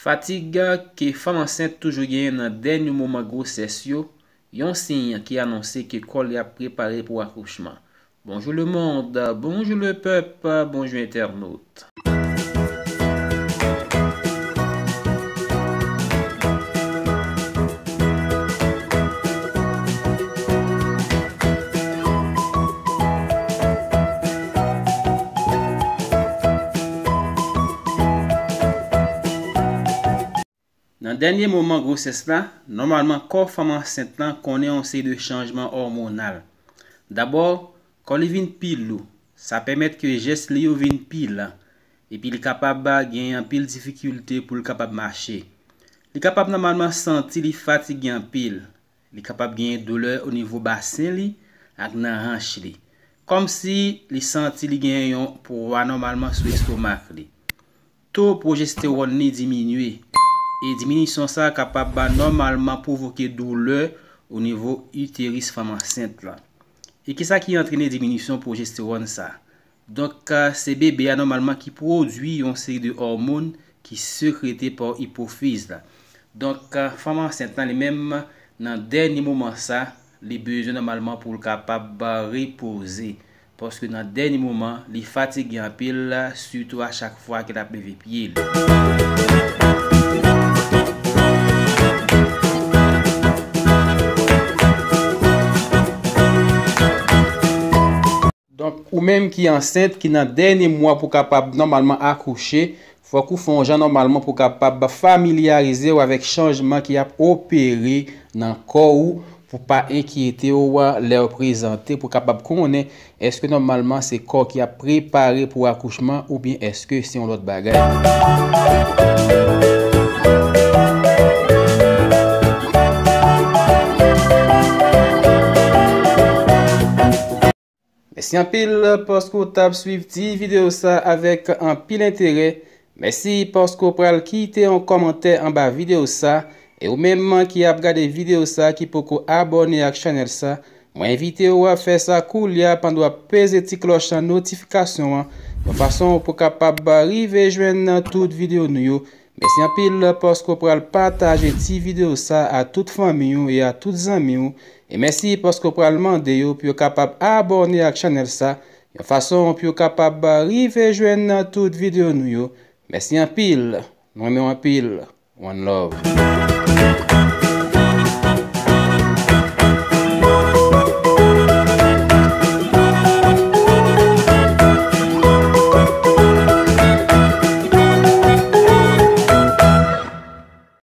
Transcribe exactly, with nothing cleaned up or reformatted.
Fatig ke fanm ansent toujou genyen nan dènye moman gwosès yo, yon siy ki anonse ke kò li ap prepare pou akouchman. Bonjou lemonn, bonjou lepèp, bonjou entènot. Nan dènye moman gwosès la, nòmalman kò fanm ansent lan konnen yon seri de chanjman òmonal. Dabò, kò li vin pi lou. Sa pèmèt ke jès li yo vin pi lan. Epi li kapab gen anpil difikilte pou l kapab mache. Li kapab nòmalman santi li fatige anpil. Li kapab genyen doulè o nivo basen li ak nan hanch li. Kòmsi li santi li genyen yon pwa nòmalman sou estomak li. To pwojestewòn li diminye. E diminisyon sa a kapab nòmalman pwovoke doulè o nivo iteris fanm ansent lan. E kisa ki antrene diminisyon pwojestewòn sa? Donk, se bebe a nòmalman ki pwodui yon seri de òmòn ki sekrete pa ipofiz la. Donk, fanm ansent lan li menm, nan dènye moman sa, li bezwen nòmalman pou l kapab repoze. Paske nan dènye moman, li fatige anpil, sitou a chak fwa ke l ap leve pye l. Donk, ou menm ki ansent, ki nan dènye mwa pou kapab nòmalman akouche, fòk ou fè yon jan nòmalman pou kapab familyarize w avèk chanjman ki ap opere nan kò ou, pou pa enkyete w lè w prezante, pou kapab konnen èske nòmalman se kò ki ap prepare pou akouchman oubyen èske se yon lòt bagay. Mèsi anpil paske w t ap swiv ti videyo sa avèk anpil enterè. Mèsi paske w pral kite yon kòmantè anba videyo sa. E ou menm ki ap gade videyo sa ki poko abòne ak chanèl sa, mwen envite w ap fè sa koulye a pandan w ap peze ti klòch notifikasyon an, yon fason pou kapab rive jwenn tout videyo nou yo. Mèsi anpil paske w pral pataje ti videyo sa a tout fanmi w e a tout zanmi w. E mèsi paske w pral mande yo pou yo kapab abòne ak chanèl sa, yon fason pou yo kapab rive jwenn tout videyo nou yo. Mèsi anpil. Nou renmen w anpil. One love.